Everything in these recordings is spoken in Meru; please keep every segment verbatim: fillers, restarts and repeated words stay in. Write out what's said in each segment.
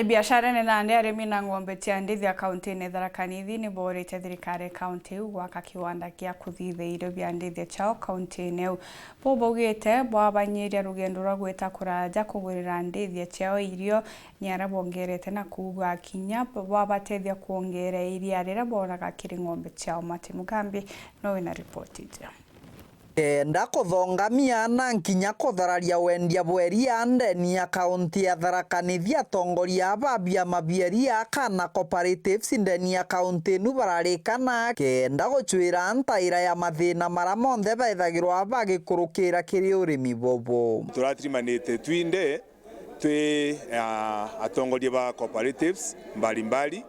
Biashara nene nandi arimi na ng'ombe cia ndithia kaunti-ini Tharaka Nithi ni boorite thirikari kaunti iu gwaka kiwanda gia kuthithia irio bia ndithia ciao kaunti-ini iu. Bo baugite bwabanyiria rugendo rwa gwita kuraja kugurira ndithia ciao irio, ni aria bongerete na kuuga kinya bwabatethia kwongera iria riria bonaga kiri ng'ombe ciao. Martin Mugambi no wina ripoti iji. Kenda kuthongamia na nkinya kuthararia wendia bwa iria ndeni ya kaunti ya Tharaka Nithi, atongoria ba biama bia iria kana cooperatives ndeni ya kaunti inu bararikana kenda gucwira ntaira ya mathina mara monthe bethagirwa bagikurukira kiri urimi bubu. Turatirimanite twinde twi, ah, atongoria ba cooperatives mbalimbali,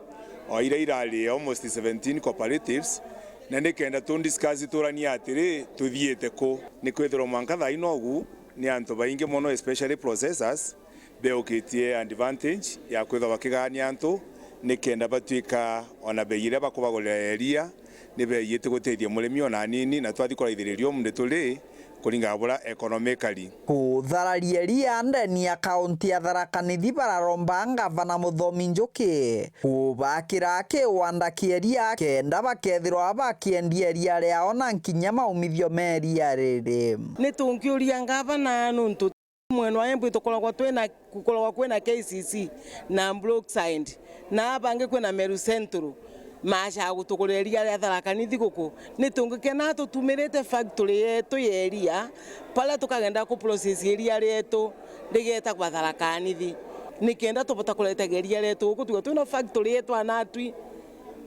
o iria irari almost seventeen cooperatives, na nikenda tu discuss turanie atiri, tuthiite ku? Ni kwithirwa mwanka thaa ino ugu ni antu baingi mono, especially processors, beukitie advantage ya kwithirwa bakigania antu, nikenda batuika ona bei iria bakubagurira ya iria ni bei itiguteithia murimi ona anini, na twathi kuraithiriria umunthi turi kuringana buria economically. Kuthararia iria ndeni ya kaunti ya Tharaka Nithi bararomba ngavana Muthomi Njuki kubakira kiwanda kia iria kenda bakethirwa bakiendia iria riao na nkinya maumithio ma iria riri. Ni tungiuria ngavana nuntu mwena wa Embu tukoragwa twina, gukoragwa kwina K C C na Brookside, na bangi kwina Meru Central, macha gutugurira iria ria Tharaka Nithi guku. Ni tungikena tutumirite factory yetu ya iria, baria tukagenda ku process iria rietu rigetagwa Tharaka Nithi, nikenda tubota kuretaga iria rietu guku, tuga twina factory yetu anatwi.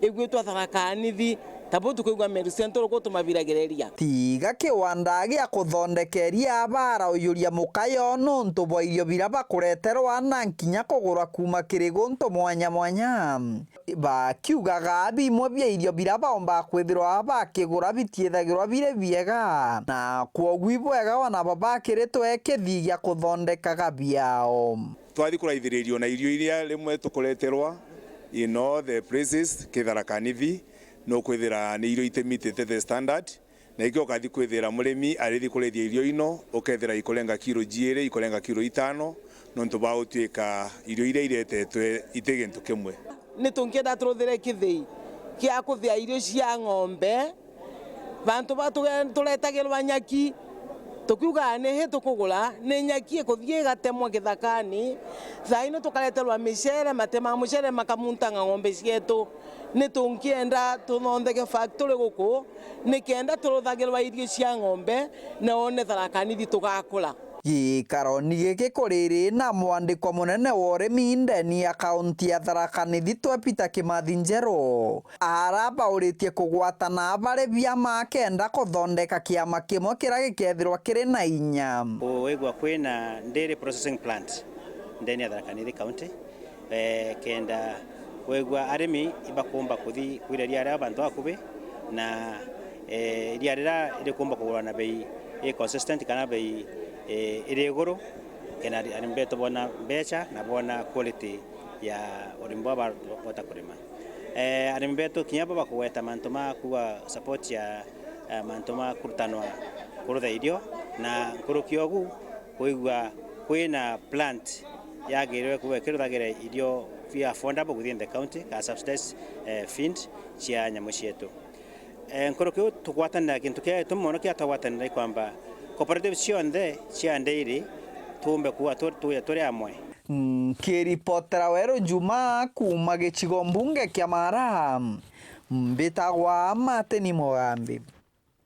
Igwitwa Tharaka Nithi, tabo tukwigua Meru Central guku tumabiragireria. Tiga kiwanda gia kuthondeka iria, barauyuria mukayo nuntu bwa irio biria bakureterwa na nkinya kugura kuuma kiri guntu mwanya mwanya. Bakiugaga bimwe bia irio biria baomba kwithirwa bakigura bitiithagirwa biri biega, na kwogu ibwega ona bo bakiritwe kithi gia kuthondekaga biao. Twathi kuraithiririo na irio iria rimwe tukureterwa in all the places, ki Tharaka Nithi, nukwithira ni irio itimitite the standard, na ikio ukathi kwithira murimi arithi kurithia irio ino, ukethira ikurenga kiro jiiri, ikurenga kiro itano, nontu ba gutuika irio iria iretetwe iti gintu kimwe. Ni tungienda turuthire kithii kia kuthia irio cia ng'ombe, bantu ba tuge-, turetagirwa nyaki, tukiuga, "Ni hi tukugura?" Ni nyaki ikuthii igatemwa kithakani. Thaa ino tukareterwa micere, mate ma mucere makamuntaga ng'ombe cietu. Ni tungienda tuthondeke factory guku, nikenda turuthagirwa irio cia ng'ombe, na one Tharaka Nithi tugakura. Giikaroni giki kuriri na mwandikwa munene wa urimi ndeni ya kaunti ya Tharaka Nithi, twe Peter Kimathi Njeru, arabauritie kugwatana bari biama kenda kuthondeka kiama kimwe kiria gikethirwa kiri na inya. Kwigua kwina dairy processing plant ndeni ya Tharaka Nithi County, eh, kenda kwigua arimi ibakumba kuthi kwira iria riao bantu bakubi, na, eh, iria riria rikumba kugurwa na bei i consistent kana bei, eh, iri iguru, kenda arimi betu bona mbeca na bona quality ya urimi bwa ba-, bota kurima. Eh, arimi betu kinya bo bakugweta mantu ma kuga support ya, eh, mantu ma kurutanwa kurutha irio, na nkuruki ogu kwigua kwina plant yagirwe kuba ikiruthagira irio bia affordable within the county, ka subsidized, eh, feed cia nyamu cietu. Eh, nkuruki uu tugwatanira, gintu kia gitumi mono kia twagwatanira ikwamba cooperatives cionthe cia dairy tuumbe kuwa tu-, tuya turi amwe. Nkiripotera Weru Juma kuuma gicigo mbunge kia Mara, mbitagwa Martin Mugambi.